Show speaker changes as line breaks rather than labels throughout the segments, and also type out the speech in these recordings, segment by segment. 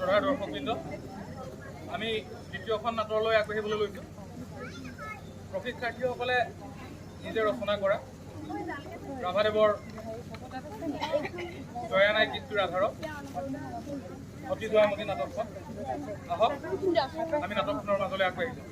শ্ৰদ্ধাৰ দৰ্শকবৃন্দ, আমি দ্বিতীয়খন নাটলৈ আগবাঢ়িবলৈ লৈছোঁ। প্ৰশিক্ষাৰ্থীসকলে নিজে ৰচনা কৰা ৰাভাদেৱৰ জয়া নাই গীতটোৰ আধাৰত সতী জয়মতী নাটকখন। আহক আমি নাটকখনৰ মাজলৈ আগবাঢ়ি যাওঁ।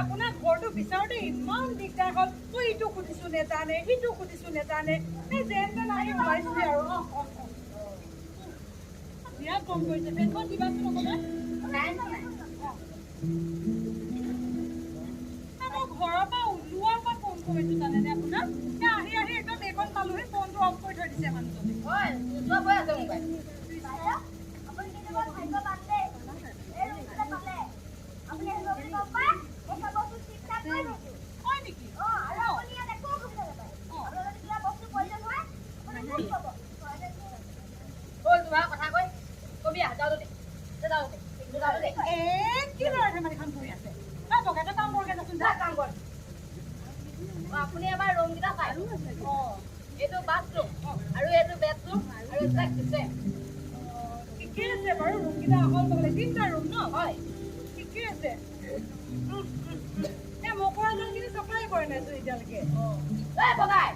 আপোনাৰ ঘৰটো বিচাৰোতে ইমান দিগদাৰ হ'ল। মই ইটো সুধিছো নেজানে, সিটো সুধিছো নেজানে, যেন তেন আহি পাইছোহি আৰু। বিৰাট গৰম কৰিছে, ফেনখন দিবাচোন অকণমান। মই ঘৰৰ পৰা ওলোৱাৰ পৰা ফোন কৰিছো জানেনে আপোনাক। আহি আহি একদম এইখন পালোহি, ফোনটো অফ কৰি থৈ দিছে মানুহজনে।
আপুনি এবাৰ ৰুমকেইটা চাই, এইটো বাথৰুম আৰু এইটো বেডৰুম আৰু এইবিলাক কিচেন।
ঠিকে আছে বাৰু, ৰুমকেইটা আহল বহল, তিনিটা ৰুম ন?
হয়,
ঠিকে আছে। এই মকৰা জালখিনি চাফাই কৰা নাইচোন এতিয়ালৈকে।
এই বগাই,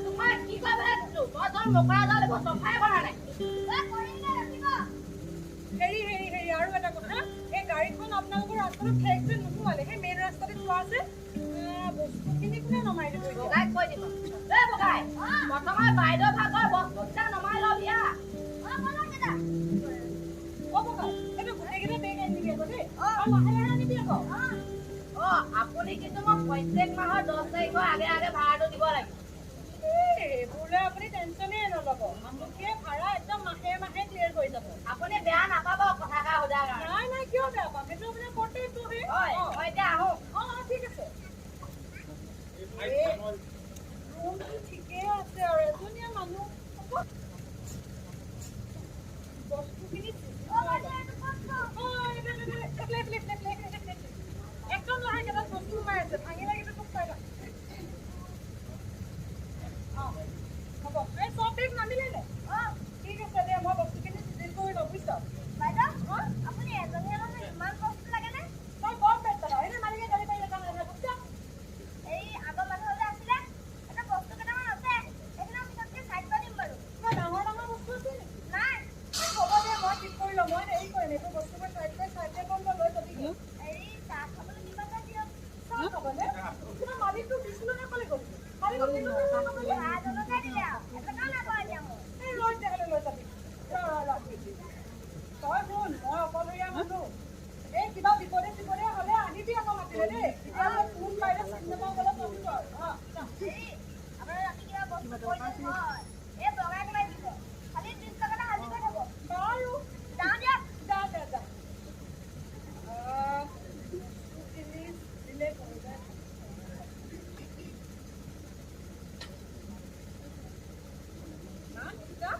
তোমাৰ কি কৰিবলৈ দিছো? মই তোৰ মকৰা জাল এইবোৰ চফাই কৰা নাই।
হেৰি হেৰি হেৰি, আৰু এটা কথা, এই গাড়ীখন আপোনালোকৰ ৰাস্তাটো ঠেক যে নোসোমালে, সেই মেইন ৰাস্তাতে থোৱা আছে। বস্তুখিনি কোনে নমাই দিব?
বগাইক কৈ দিব। এই বগাই, প্ৰথমে বাইদেউ ভাগৰ বস্তুকেইটা নমাই ল'বি।
অ বগাই, এইটো গোটেইকেইটা বেগ আনিবি আকৌ দেই, আৰু লাহে লাহে আনিবি আকৌ।
অ, আপুনি কিন্তু মোক প্ৰত্যেক মাহৰ 10 তাৰিখৰ আগে আগে ভাড়াটো দিব লাগিব।
এইবোৰলৈ আপুনি টেনশ্যনেই নল'ব, আমুকে ভাড়া একদম মাহে মাহে ক্লিয়াৰ কৰি যাব।
আপুনি বেয়া নাপাব কথাষাৰ সোধাৰ কাৰণে।
নাই নাই, কিয় বেয়া পাম, সেইটো আপোনাৰ কৰ্তব্যহে।
হয়, মই এতিয়া আহোঁ।
অ অ, ঠিক আছে। ৰুমটো ঠিকেই আছে আৰু এজনীয়া মানুহ, বস্তুখিনি একদম লাহে, কেইটাত বস্তু সোমাই আছে, ভাঙি লাগিলে তোক পাই। হ'ব, এই চব বেগ নামিলে নে? ঠিক আছে দে, মই বস্তুখিনি চিজিল কৰি লওঁ, বুজিছ? তই বৰ পেট পেলাৱ, এনে মালিকে গালি পাৰিলে কাম নাথাকে, বুজিছ? কিবা ডাঙৰ ডাঙৰ বস্তু আছে নেকি? হ'ব দে, মই ঠিক কৰি ল'ম, মই হেৰি কৰিম, এইবোৰ বস্তুবোৰ চাইড কৰি চাইড কৰি মই লৈ যাবি। চাহ খাবলে? কিবা মালিকটোক দিছিলো নে ক'লে গ'ল? মালিকক দিলো নে চাহ খাবলে? এই লৈ তেতিয়াহ'লে লৈ যাবি। ৰ ৰ ৰ, তই শুন, মই অকলশৰীয়া মানুহ, এই কিবা বিপদে চিপদে হ'লে আহিবি আকৌ মাতিলে দেই। তেতিয়াহ'লে কোন বাইদেউ চিনি নাপাওঁ গ'লে কবি আৰু। অ, যা। বাৰু, যা যা যা। বস্তুখিনি দিলে হৈ যায়। না, যা।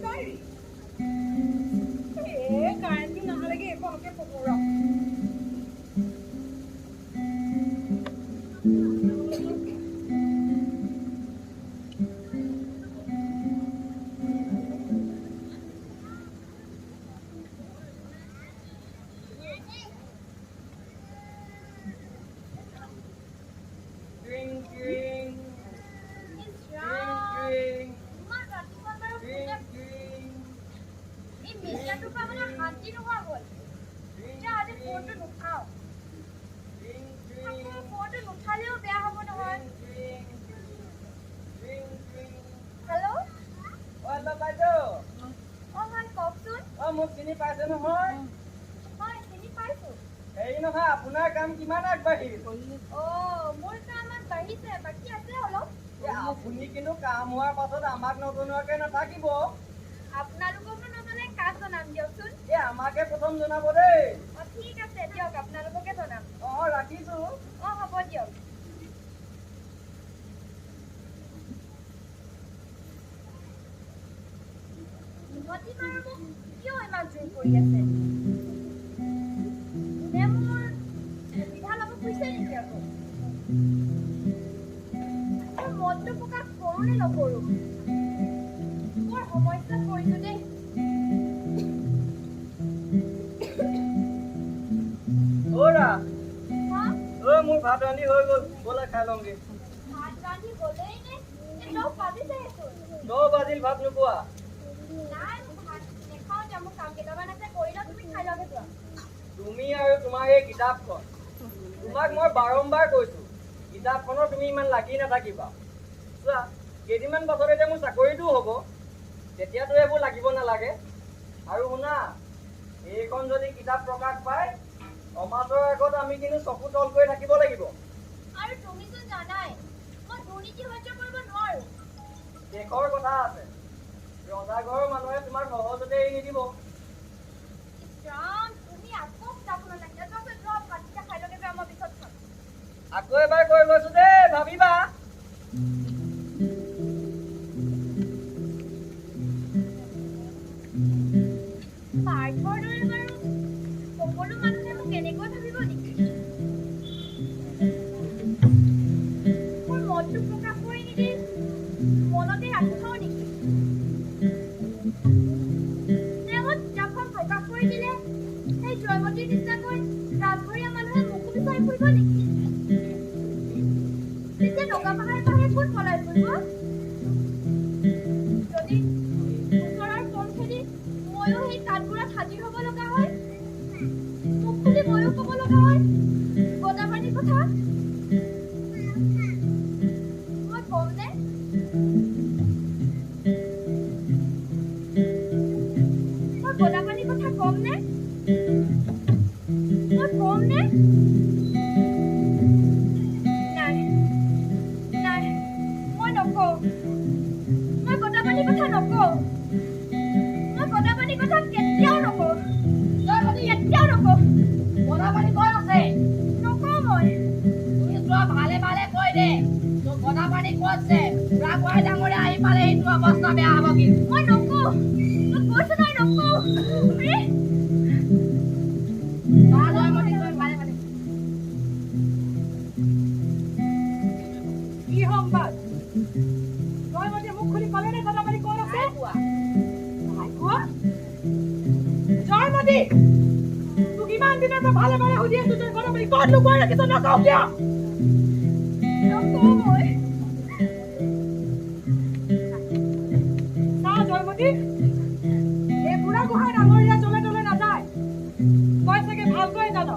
ডায়েৰী। এই কাৰেণ্টটো নাহালৈকে এইখনকে পঢ়ো ৰ।
Ring, ring,
ইছ
ring,
Ram,
ring,
ইমান ৰাতিপুৱা বাৰু
ring,
কোনে
ring,
এই মিছাটোৰ পৰা মানে শান্তি নোহোৱা হ'ল।
ring,
এতিয়া আজি ফোনটো নুঠাওঁ।
ring,
আকৌ
ring,
ফোনটো নুঠালেও বেয়া হ'ব নহয়।
ring, ring, ring.
Hello.
অ, হেল্ল' বাইদেউ।
অ হয়, কওকচোন।
অ, মোক চিনি পাইছে নহয়?
হয়, চিনি পাইছো।
হেৰি নহয়, আপোনাৰ কাম কিমান আগবাঢ়িল?
অ, মোৰ কাম আগবাঢ়িছে, বাকী আছে অলপ।
এ, আপুনি কিন্তু কাম হোৱাৰ পাছত আমাক নজনোৱাকে নাথাকিব।
আপোনালোককনো নজনাই কাক জনাম দিয়কচোন।
এ, আমাকে প্ৰথম জনাব দেই।
অ ঠিক আছে দিয়ক, আপোনালোককে জনাম।
অ, ৰাখিছো।
অ হ'ব দিয়ক। ইহঁতি বাৰু মোক কিয় ইমান জোৰ কৰি আছে? কোনে মোৰ সুবিধা ল'ব খুজিছে নেকি আকৌ? মোৰ মনটো প্ৰকাশ কৰোঁ নে নকৰোঁ? বৰ সমস্যাত পৰিছো দেই।
অ ৰা।
হা?
অ, মোৰ ভাত ৰান্ধি হৈ গ'ল, ব'লা খাই লওঁগে।
ভাত ৰান্ধি হ'লেই নে? এই 10 বাজিছেচোন।
9 বাজিল, ভাত নোখোৱা?
নাই, মই ভাত নেখাওঁ এতিয়া, মোৰ কাম কেইটামান আছে, কৰি লওঁ, তুমি খাই লওঁগে যোৱা।
তুমি আৰু তোমাৰ এই কিতাপখন। তোমাক মই বাৰম্বাৰ কৈছো, কিতাপখনৰ তুমি ইমান লাগি নাথাকিবা। চোৱা, কেইদিনমান পাছতে যে মোৰ চাকৰিটোও হ'ব, তেতিয়াতো এইবোৰ লাগিব নালাগে। আৰু শুনা, এইখন যদি কিতাপ প্ৰকাশ পায়, সমাজৰ আগত আমি কিন্তু চকু তল কৰি থাকিব লাগিব।
আৰু তুমিচোন জানাই মই দুৰ্নীতি সহ্য কৰিব নোৱাৰো।
দেশৰ কথা আছে, ৰজাঘৰৰ মানুহে তোমাক সহজতে এৰি নিদিব।
ইছ ৰাম, তুমি আকৌ কিতাপখনত লাগিছা। যোৱাচোন যোৱা, ভাতকেইটা খাই লওঁগে যোৱা, মই পিছত খাম।
আকৌ এবাৰ কৈ গৈছো দেই, ভাবিবা।
পাৰ্থৰ দৰে বাৰু সকলো মানুহে মোক এনেকৈ ভাবিব নেকি? মোৰ মনটো প্ৰকাশ কৰি নিদি মনতে ৰাখি থওঁ নেকি? নে মই কিতাপখন প্ৰকাশ কৰি দিলে সেই জয়মতীৰ নিচিনাকৈ ৰাজঘৰীয়া মানুহে মোকো বিচাৰি ফুৰিব নেকি? তেতিয়া নগা পাহাৰ পাহাৰে কোন পলাই ফুৰিব? যদি ওচৰৰ পম খেদি ময়ো সেই কাঠবোৰত হাজিৰ হ'ব লগা হয়, মুখ খুলি ময়ো ক'ব লগা হয় গদাপাণিৰ কথা, মই কমনে? মই গদাপাণিৰ কথা কমনে? মই কমনে? নাই নাই, মই নকওঁ। মই গদাপাণিৰ কথা নকওঁ। মই গদাপাণিৰ কথা কেতিয়াও নকওঁ, কেতিয়াও নকওঁ।
গদাপাণি ক'ত আছে?
নকওঁ মই।
তুমি যোৱা, ভালে ভালে কৈ দে, তোৰ গদাপাণি ক'ত আছে। বুঢ়াগোহাঁই ডাঙৰীয়া আহি পালেহি, তোৰ অৱস্থা বেয়া হ'ব কিন্তু।
মই নকওঁ, মই কৈছো নহয় নকওঁ। আৰে,
যা জয়মতী, তই ভালে ভালে।
কি সংবাদ? জয়মতীয়ে মুখ খুলি ক'লে নে গদাপাণি ক'ত আছে?
নাই কোৱা।
নাই কোৱা? জয়মতী, তোক ইমান দিনৰ পৰা ভালে ভালে সুধি আছো, তই গদাপাণি ক'ত লুকুৱাই ৰাখিছ, নকওঁ কিয়?
নকওঁ মই।
চা জয়মতী, এই বুঢ়া গোহাঁই ডাঙৰীয়া য'লে ত'লে নাযায়, তই চাগে ভালকৈ জান।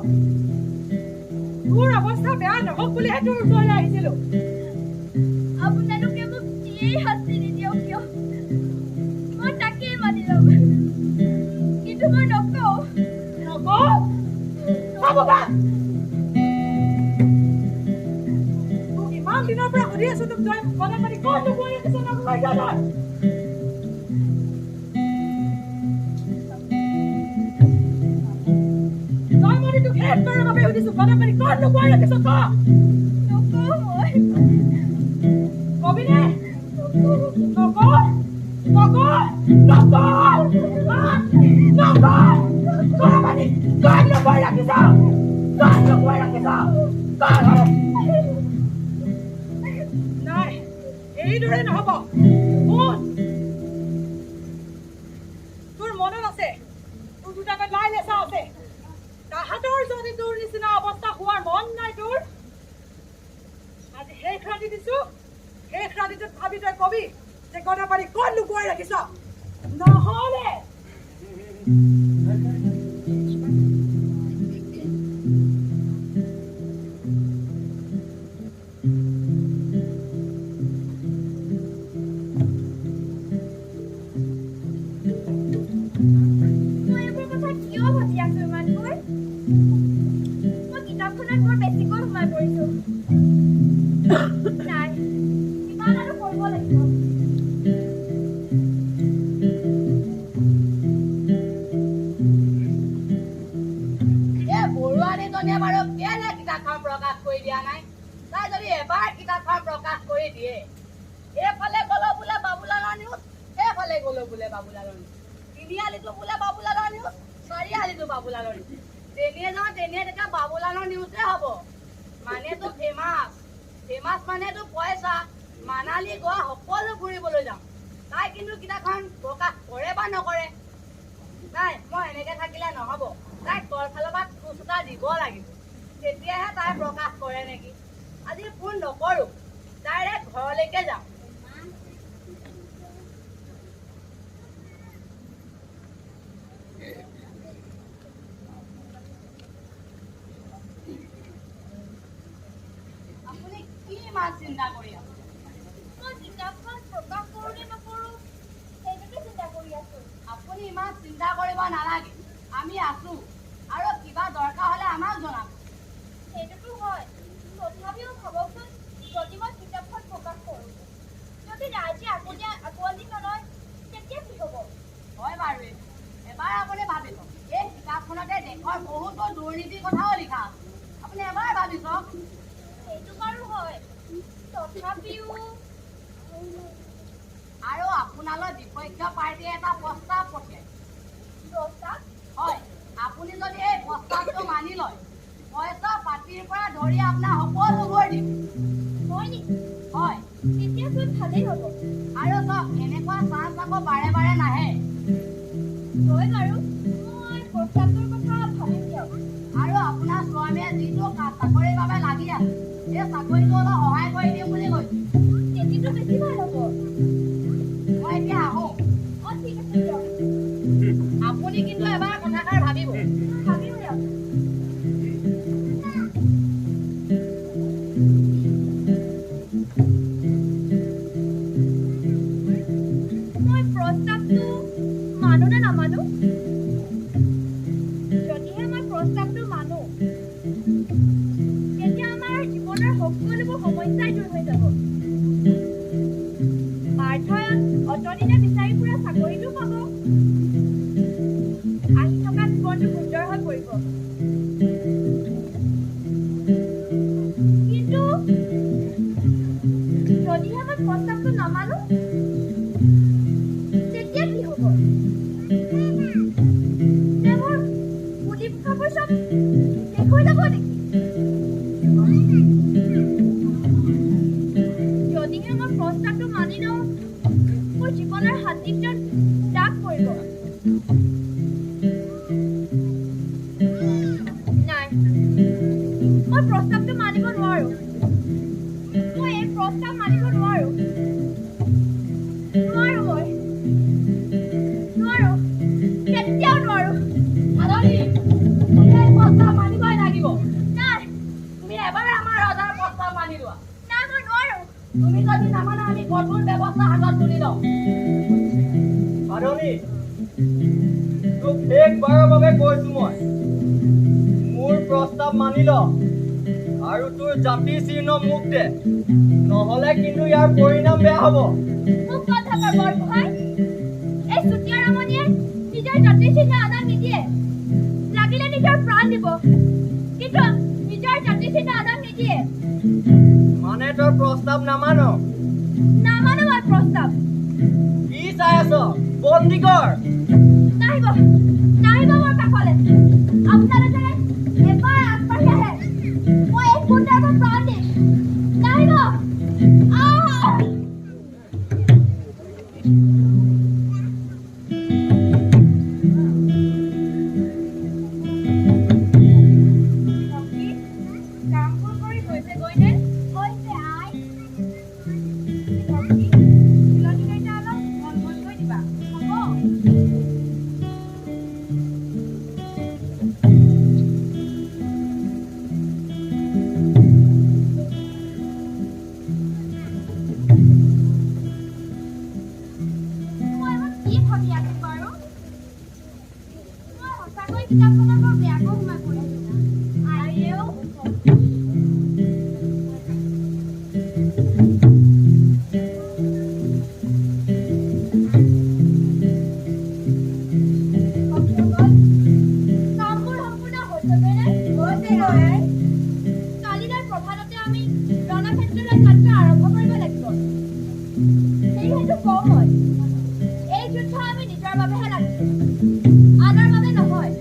তোৰ অৱস্থা বেয়া নহওক বুলিহে তোৰ ওচৰলৈ আহিছিলো।
আপোনালোকে মোক যিয়েই শাস্তি নিদিয়ক কিয়, মই তাকেই মানি ল'ম, কিন্তু মই নকওঁ।
নকওঁ? বাবা, তোক ইমান দিনৰ পৰা সুধি আছো, তোক জয় গদাপাণি ক'ত লুকুৱাই ৰাখিছ, নকওঁ কিয় তই? জয়মতী, তোক শেষবাৰৰ বাবে সুধিছো, গদাপাণি ক'ত লুকুৱাই ৰাখিছ ক।
নকওঁ মই।
কবি নে? নকওঁ? নকওঁ?
নকওঁ, নকওঁ। গদাপাণি ক'ত লুকুৱাই ৰাখিছ? ক'ত লুকুৱাই ৰাখিছ? ক'ত?
নাই, এইদৰে নহ'ব। শুন, তোৰ মনত আছে, তোৰ দুটাকৈ লাই লেচা আছে। তাহাঁতৰ যদি তোৰ নিচিনা অৱস্থা হোৱাৰ মন নাই তোৰ, আজি শেষ ৰাতি দিছো। শেষ ৰাতিটোত ভাবি তই কবি যে গদাপাণি ক'ত লুকুৱাই ৰাখিছ। নহ'লে
মই এইবোৰ কথা কিয় ভাবি আছো ইমানকৈ? মই কিতাপখনত বৰ বেছিকৈ সোমাই পৰিছো। নাই, কিবা এটাতো কৰিব লাগিব।
এই বৰুৱানীজনীয়ে বাৰু কেলে কিতাপখন প্ৰকাশ কৰি দিয়া নাই? তাই যদি এবাৰ কিতাপখন প্ৰকাশ কৰি দিয়ে, এইফালে গ'লেও বোলে বাবুলালৰ নিউজ, সেইফালে গ'লেও বোলে বাবুলালৰ নিউজ, তিনিআলিটো বোলে বাবুলালৰ নিউজ, চাৰিআলিটো বাবুলালৰ নিউজ, যেনিয়ে যাওঁ তেনিয়ে তেতিয়া বাবুলালৰ নিউজে হ'ব। মানেতো ফেমাছ, ফেমাছ মানেতো পইচা। মানালী গোৱা সকলো ফুৰিবলৈ যাম। তাই কিন্তু কিতাপখন প্ৰকাশ কৰে বা নকৰে। নাই, মই এনেকে থাকিলে নহ'ব। তাইক তলফালৰ পৰা খোজ এটা দিব লাগিব, তেতিয়াহে তাই প্ৰকাশ কৰে নেকি। আজি ফোন নকৰো, ডাইৰেক্ট ঘৰলৈকে যাম। আপুনি কি ইমান চিন্তা কৰি আছে?
মই কিতাপখন প্ৰকাশ কৰোঁ নে নকৰোঁ সেইটোকে চিন্তা কৰি আছো।
আপুনি ইমান চিন্তা কৰিব নালাগে, আমি আছো। আৰু কিবা দৰকাৰ হ'লে আমাক জনাব।
সেইটোতো হয়, তথাপিও ভাবকচোন, যদি মই কিতাপখন প্ৰকাশ কৰোঁ, যদি ৰাইজে আগতীয়া আঁকোৱালি নলয়, তেতিয়া কি হ'ব?
হয় বাৰু, এবাৰ আপুনি ভাবি চাওক, এই কিতাপখনতে দেশৰ বহুতো দুৰ্নীতিৰ কথাও লিখা আছে। আপুনি এবাৰ ভাবি চাওক।
সেইটো বাৰু হয়, তথাপিও
আৰু আপোনালৈ বিপক্ষ পাৰ্টীয়ে এটা প্ৰস্তাৱ পঠিয়াইছে।
প্ৰস্তাৱ?
হয়, আপুনি যদি এই প্ৰস্তাৱটো মানি লয়, পইচা পাতিৰ পৰা ধৰি আপোনাৰ সকলোবোৰ দিম।
হয় নেকি?
হয়।
তেতিয়াচোন ভালেই হ'ব।
আৰু চাওক, এনেকুৱা চান্স আকৌ বাৰে বাৰে নাহে।
হয় বাৰু, মই প্ৰস্তাৱটোৰ কথা ভাবিম দিয়ক।
আৰু আপোনাৰ স্বামীয়ে যিটো চাকৰিৰ বাবে লাগি আছে, সেই চাকৰিটো অলপ সহায় কৰি দিম বুলি কৈছে।
তেতিয়াতো বেছি ভাল হ'ব।
মই এতিয়া আহোঁ।
অঁ, ঠিক আছে দিয়ক।
আপুনি কিন্তু এবাৰ কথাষাৰ ভাবিব।
ভাবিম দিয়ক। মই প্ৰস্তাৱটো মানো নে নামানো? যদিহে মই প্ৰস্তাৱটো মানো, তেতিয়া আমাৰ জীৱনৰ সকলোবোৰ সমস্যাই দূৰ হৈ যাব। পাৰ্থই অতদিনে বিচাৰি ফুৰা চাকৰিটো পাব, আহি থকা জীৱনটো সুন্দৰ হৈ পৰিব। কিন্তু যদিহে মই প্ৰস্তাৱটো নামানো, তেতিয়া কি হ'ব? নে মোৰ পুলি পোখাবোৰ চব শেষ হৈ যাব নেকি? যদিহে মই প্ৰস্তাৱটো মানি লওঁ, মোৰ জীৱনৰ হাতীত দাগ পৰিব। নাই, মই প্ৰস্তাৱটো মানিব নোৱাৰো। মই এই প্ৰস্তাৱ মানিব নোৱাৰো। নোৱাৰো, মই নোৱাৰো, কেতিয়াও নোৱাৰো।
সাধনী, তুমি এই প্ৰস্তাৱ মানিবই লাগিব।
নাই।
তুমি এবাৰ আমাৰ ৰজাৰ প্ৰস্তাৱ মানি লোৱা।
নাই, মই নোৱাৰো।
তুমি যদি নামানা, আমি কঠোৰ ব্যৱস্থা হাতত তুলি লওঁ।
সাধনী, তোক শেষবাৰৰ বাবে কৈছো, মই মোৰ প্ৰস্তাৱ মানি ল আৰু তোৰ জাতি চিহ্ন মোক দে। নহলে কিন্তু ইয়াৰ পৰিণাম বেয়া হ'ব।
মোক কথা কৰ বৰগোহাঁই। এই চুতীয়া ৰমণীয়ে নিজৰ জাতি চিহ্ন আনক নিদিয়ে। লাগিলে নিজৰ প্ৰাণ দিব, কিন্তু নিজৰ জাতি চিহ্ন আনক নিদিয়ে।
মানে তই প্ৰস্তাৱ নামান?
নামানো মই প্ৰস্তাৱ।
কি চাই আছ? বন্দী কৰ।
নাহিব, নাহিব মোৰ কাষলৈ। আপোনালোকে এবাৰ আগবাঢ়ি আহে, মই এই খুন্দাৰ পৰা প্ৰাণ দিম। নাহিব। আহ!
সখী, কামবোৰ কৰি হৈছেগৈ নে?
হৈছে আই।
সখী, চিলনী কেইটা অলপ ঘন ঘনকৈ দিবা।
হ'ব। মই এইবোৰ কি ভাবি আছো বাৰু? মই সঁচাকৈ কিতাপখনত বৰ বেয়াকৈ সোমাই পৰিছো। আইদেউ, সখীসকল, কামবোৰ সম্পূৰ্ণ হৈছেগৈ নে?
হৈছেগৈ আই।
কালিলৈ প্ৰভাততে আমি ৰণক্ষেত্ৰলৈ যাত্ৰা আৰম্ভ কৰিব লাগিব। সেইহেতু কওঁ মই, এই যুদ্ধ আমি নিজৰ বাবেহে লাগিছো, আনৰ বাবে নহয়।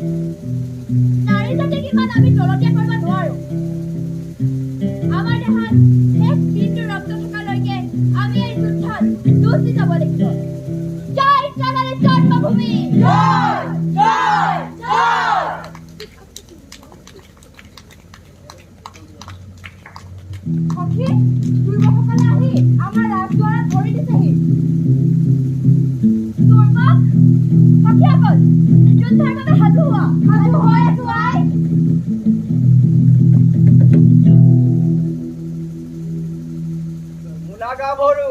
নাৰী জাতিক ইমান আমি তলতীয়া কৰিব নোৱাৰো। আমাৰ দেহত শেষ বিন্দু ৰক্ত থকালৈকে আমি এই যুদ্ধত যুঁজ দি যাব লাগিব। জয় জননী জন্মভূমি।
জয় জয় জয়।
সখী, দুৰ্গসকলে আহি আমাৰ ৰাজদুৱাৰত ভৰি দিছেহি।
দুৰ্বক সখীসকল, যুদ্ধৰ বাবে সাজু হোৱা।
সাজু হৈ আছো আই।
মূলা গাভৰু,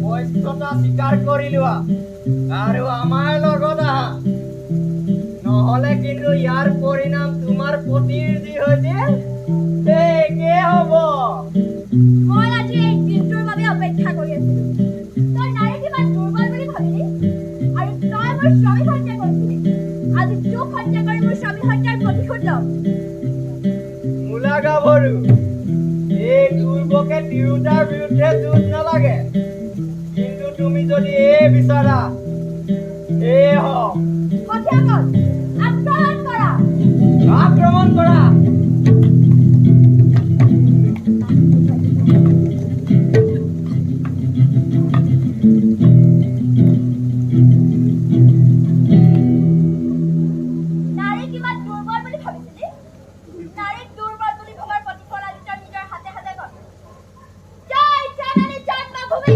বৈশ্যতা স্বীকাৰ কৰি লোৱা আৰু আমাৰ লগত আহা, নহলে কিন্তু ইয়াৰ পৰিণাম তোমাৰ পতিৰ যি হৈছিল সেই একেই হব।
মই আজি এই দিনটোৰ বাবে অপেক্ষা কৰি আছিলো। তই নাৰীক ইমান দুৰ্বল বুলি ভাবিলি আৰু তই মোৰ স্বামী হত্যা কৰিছিলি। আজি তোক হত্যা কৰি মোৰ স্বামী হত্যাৰ প্ৰতিশোধ ল'ম।
মূলা গাভৰু, এই দুৰ্বকে তিৰোতাৰ বিৰুদ্ধে যুঁজ নালাগে, কিন্তু তুমি যদি এই বিচাৰা, সেয়ে হওক।
সখীসকল, আক্ৰমণ কৰা।
আক্ৰমণ কৰা।
নাৰীক ইমান দুৰ্বল বুলি ভাবিছিলি? নাৰীক দুৰ্বল বুলি ভবাৰ প্ৰতিফল আজি তই নিজৰ হাতে হাতে পাবি। জয় জননী জন্মভূমি।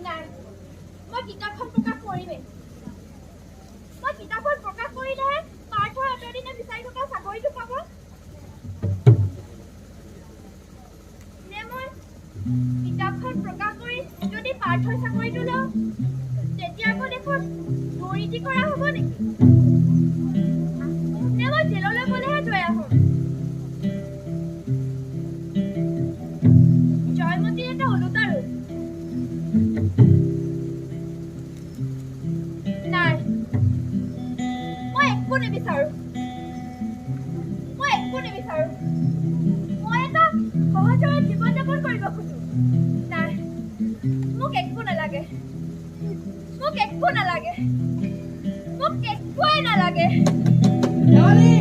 নাই, মই কিতাপখন প্ৰকাশ কৰিমেই। মই কিতাপখন প্ৰকাশ কৰিলেহে পাৰ্থই অতদিনে বিচাৰি থকা চাকৰিটো পাব। নে মই কিতাপখন প্ৰকাশ কৰি যদি পাৰ্থৰ চাকৰিটো লওঁ, তেতিয়া আকৌ দেখোন দুৰ্নীতি কৰা হ'ব নেকি? নে মই জেললৈ গ'লেহে জয়া হ'ম? জয়মতীৰ এটা ওলোটা ৰূপ। নাই, মই একো নিবিচাৰো, মই একো নিবিচাৰো। মই এটা সহজ সৰল জীৱন যাপন কৰিব খোজো। নাই, মোক একো নালাগে, মোক একো নালাগে, মোক একোৱেই নালাগে।
শেৱালি!